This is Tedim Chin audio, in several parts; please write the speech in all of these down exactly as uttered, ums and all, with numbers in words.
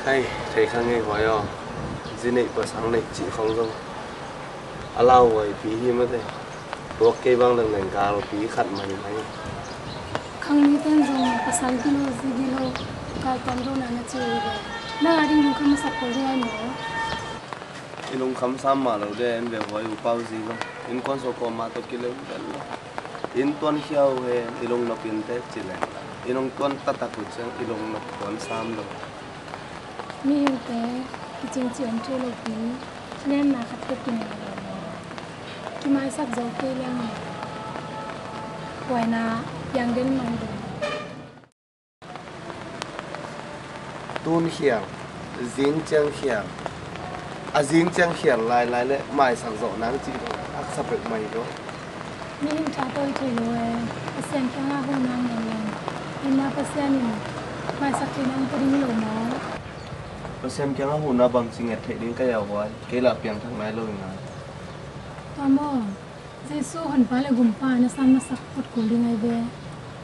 Hai, thei kha ngei huai aw. Zi neih pasal neih cih khong zong a lauhuaipi hi mate. Tuak kei bang lengleng galpi khat maimai. Khang niten zong pasal gilo zi gilo galtuam dona na cih uh ve. Nang a ding lungkham masak kul ding ai maw? I lungkham sam mah lo de, en ve huai uh pau zi lo. Innkuan sawh kawmah tawh kilem vel lo. Inn tuan khia uh hen, i lungnop in te ci leng, i lung tuan taktak uh ciang i lungnop tuan sam lo. Mihingte kicing ci om thei lopi, thunenna khat peuh kinei lo. Kimaisak zo kei leng huaina piang den mang ding. Tun khial, zing ciang khial, a zing ciang khial lailai le maisak zawh nang cih lo, haksa peuh mai lo. Mihing tha tawi thei lo e, Pasian kiangah huhna ngen leng, inna Pasian in maisak thei nang ka ding lo maw? Pasian kiangah huhna bangci nget theih ding ka yau huai, kei lah piangthak nai lo i ngai. Tua maw? Jesu honpa le gumpa na sam masak phot kul ding ai ve.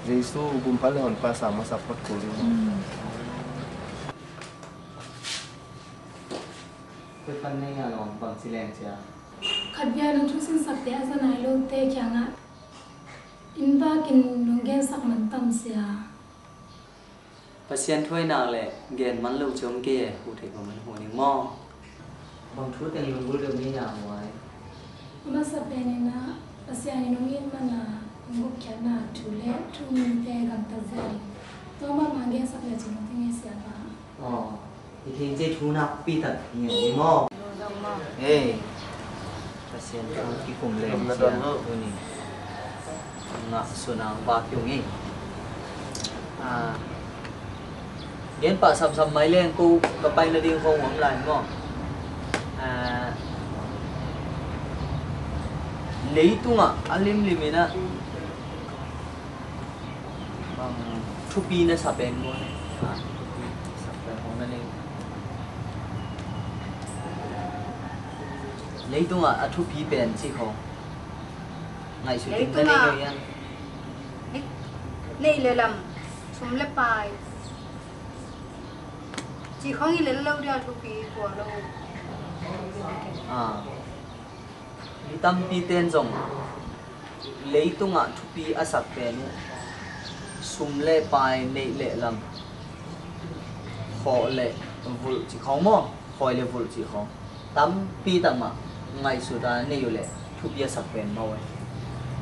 Jesu gumpa le honpa sam masak phot kul ding. Hmm. Koi pan nei a lawm bang ci leng cia. Khat bia nong thu sinsakte a za nai lote kiangah inn bakin nong gensak man tam sia. Pasian thuainak le gen man lo ciang kei e, hu thei kho man hu ning maw? Bang thu teng lunggulh deuh ni na huai. A masa pen in ah Pasian in hong it man a hong gupkhiatna thu le thu mite gamtat zia in tua mahmah gensak le cin hong thei ngei sia ba. Aw. Hi thei cia thu nakpi tak hi ngei maw? Ei, Pasian thu kikum leng cia tuni ngah sun ang ba kiu ngei. Ah, gen pah samsam mai leng ko ka pai nading khong huam lai maw? Ah, leitungah a limlim in ah bang thupi na sa pen maw ne? Ah, thupi sa pen khong na nei. Leitungah a thupi pen ci khong ngaihsut ding na nei lo hian. Neih le lam, sum le pai ci khong i lel lo dia thupi tua lo. Ah. Mi tampi ten zong leitungah thupi a sak pen uh sum le pai, neih le lam, khawh le vulh cih khawng maw? Khawi le vulh cih khawng tampi tak mah ngaihsut a nei uh leh thupi a sak pen mah uh.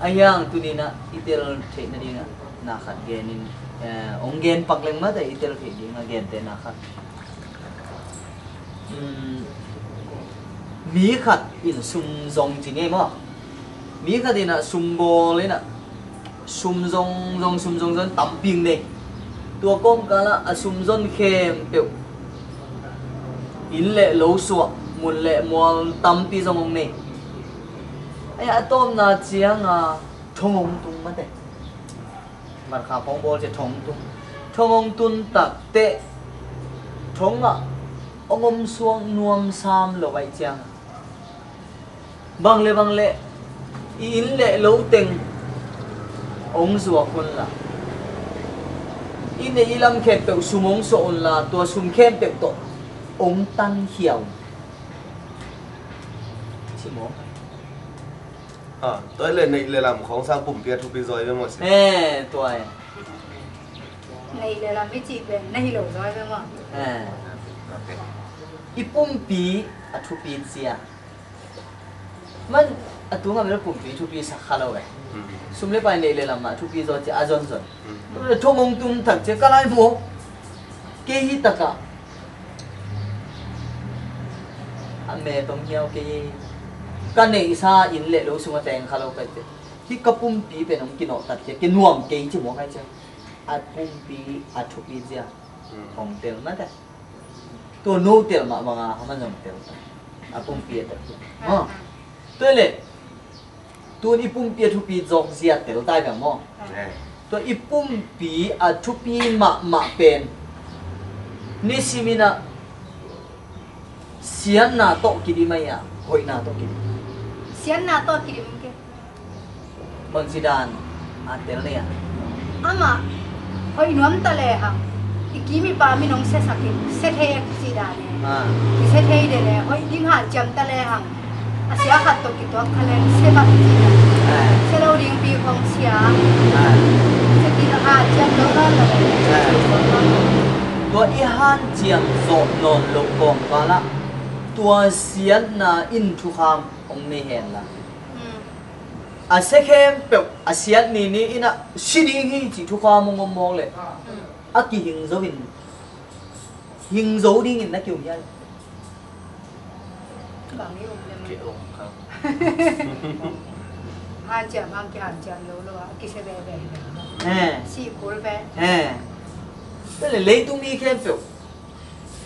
Ahi hang tuni in ah i tel theih nadingah na khat genin, eh, hong gen pak leng mate i tel theih dingah gente na khat. Um, mi khat in sum zong ci ngei maw? Mi khat in ah sum bawl in ah sum zong zong, sum zong zong tampi hong nei. Tua kawmkal ah a sum zon khempeuh inn le lo suah, mun le mual tampi zong hong nei. Ai, a tawpna ciang a thong hong tung mate. Markha phawng bawl cia thong tung. Thong hong tun takteh thong ah hong om suak nuam sam lo ahih ciang bang le bang le i inn le lo teng hong zuak un la, i neih i lam khempeuh sum hong suah un la, tua sum khempeuh tawh hong tankhia un. Ci maw? Ah, tua hi le neih le lam khawng sang pumpi a thupi zaw hi ve maw si? Eh, tua hi. Neih le lam i cih pen na hi lo zaw hi ve maw? Eh. I pumpi a thupi cia. Man, a tungah bel pumpi thupi sak kha lo eh. Mm. Sum le pai, neih le lam ah thupi zaw cia a zonzon. Mm. Thong hong tun tak cia ka lai maw? Kei hi takah a me tong hiau kei hi. Ka neihsa inn le lo sungah teng kha lo kai te. Hi ka pumpi pen hong kinawh tak cia, kei nuam kei ci maw kai cia. A pumpi a thupi zia. Mm. Hong tel mate. Tua no tel mah banga haman zong tel ta. A pumpi a tel ta. Ah. Tua le tun i pumpi a thupi zawk zia tel tai bang maw? Eh. Tua i pumpi a thupi mahmah pen nisimin ah siatna tawh kidim ahi a, hoihna tawh kidim. Siatna tawh kidim ke. Bangci dan a tel nei a? Amah hoih nuam ta lehang Ki mipa min hong siasak in, sia thei a kici dan e. Ah. Kisia thei den e, hoih ding hanciam ta le hang. A sia khat tawh kituak kha leng sia bang ci dan. Ah. Sia lo ding pi khong sia. Ah. Sia kik a hanciam lo nawn lo. Ah. Tua i hanciam zawh nawn lo kawmkal ah tua siatna in thukham hong nei hen la. Mm. A sia khempeuh a siat ni ni in a si ding hi cih thukham hong om mawk leh. Mm. A kihing zo in, hing zo dingin na ki-um hial. Bang i um le man. Hanciam hang kihanciam lo lo a, kisia veve hi. Eh. Si kul ve. Eh. Tua le leitung mi khempeuh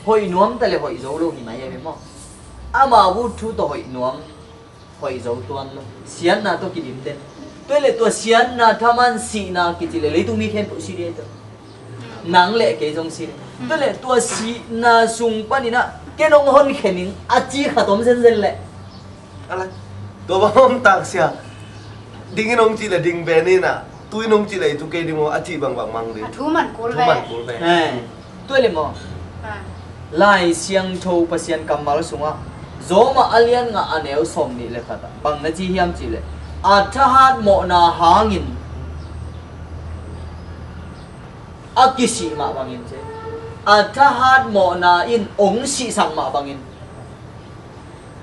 hoih nuam ta le hoih zo lo hi mai e maw. Amau thu tawh hoih nuam hoih zo tuan lo. Siatna tawh kidim den. Tua le tua siatna thaman sihna kici le leitung mi khempeuh si ding hi tawh. Nang le kei zong si ding. Tua le tua sihna sung panin ah ken hong honkhen ing a ci khat om zenzen leh. Ala, tua bang om tak sia. Ding in hong ci le ding ve ni na. Tu in hong ci le tu kei ding maw a ci bangbang mang ding. A thu man kul ve. Thu man kul ve. Eh. Tua le maw? Ah. Lai Siangtho Pasian kammal sungah Rom ah a lian nga a neu sawm nih le khat ah bang na ci hiam cih leh a thahat mawhna hangin a kisih mah bangin ci. A thahat mawhna in hong sihsak mah bangin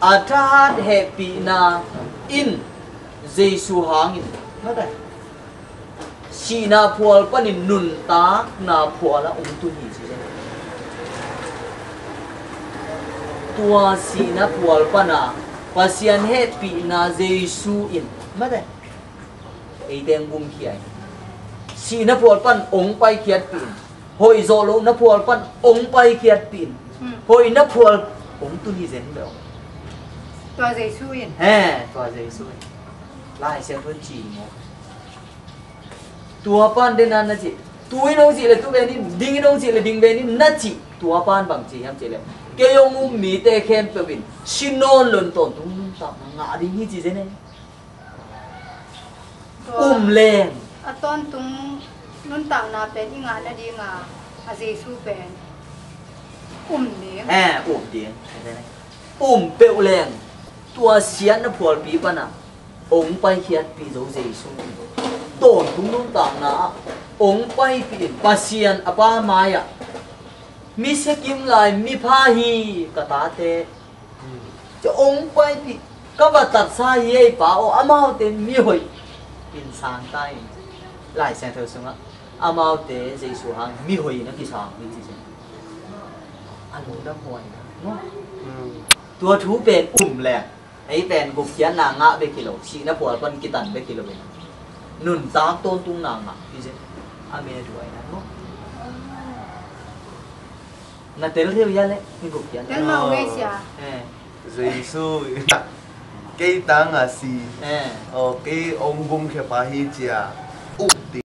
a thahat hehpihna in Jesu hangin sihna phual panin nuntakna phual ah hong tun hi ci. Tua sihna phual pana Pasian hehpihna Jesu in mate eite hong gumkhia hi. Sihna phual pan hong paikhiatpih in, hoih zawh lohna phual pan hong paikhiatpih in, hoihna phual hong tun hi zen beuh. Tua Jesu in. He, tua Jesu in. Lai Siangtho in ci maw. Tua pan den a na cih, tu in hong cih le tu ve ni, ding in hong cih le ding ve ni na cih, tua pan bang ci hiam cih le kei hong um mite khempeuh in si nawn lo in tawntung nuntakna ngah ding hi ci zen e. Um leng a tawntung nuntakna pen i ngah nadinga a Jesu pen um ding. Eh, um ding. Um peuh leng tua siatna phualpi pana hong paikhiatpih zo Jesu in tawntung nuntakna ah hong paipih in Pasian a Pa mai-ah mi siakim lai mipha hi ka tate. Tua hong paipih ka va tatsa hi ei Pa aw, amaute mihoih in sang ta in. Lai Siangtho sungah amaute Jesu hang mihoih in a kisang hi ci zen. A lungdam huai na maw. Tua thu pen um leng ei pen gupkhiatna ngah bek hi lo, sihna phual pan kitan bek hi lo in nuntak tawntungna ngah hi zen. A me duai na maw. Na tel thei uh hia le? Hi gupkhiatna. Tel mah uh ngei sia. Eh. Jesu kei tanga si. Eh. Aw, kei hong gumkhia pa hi cia. Up ti.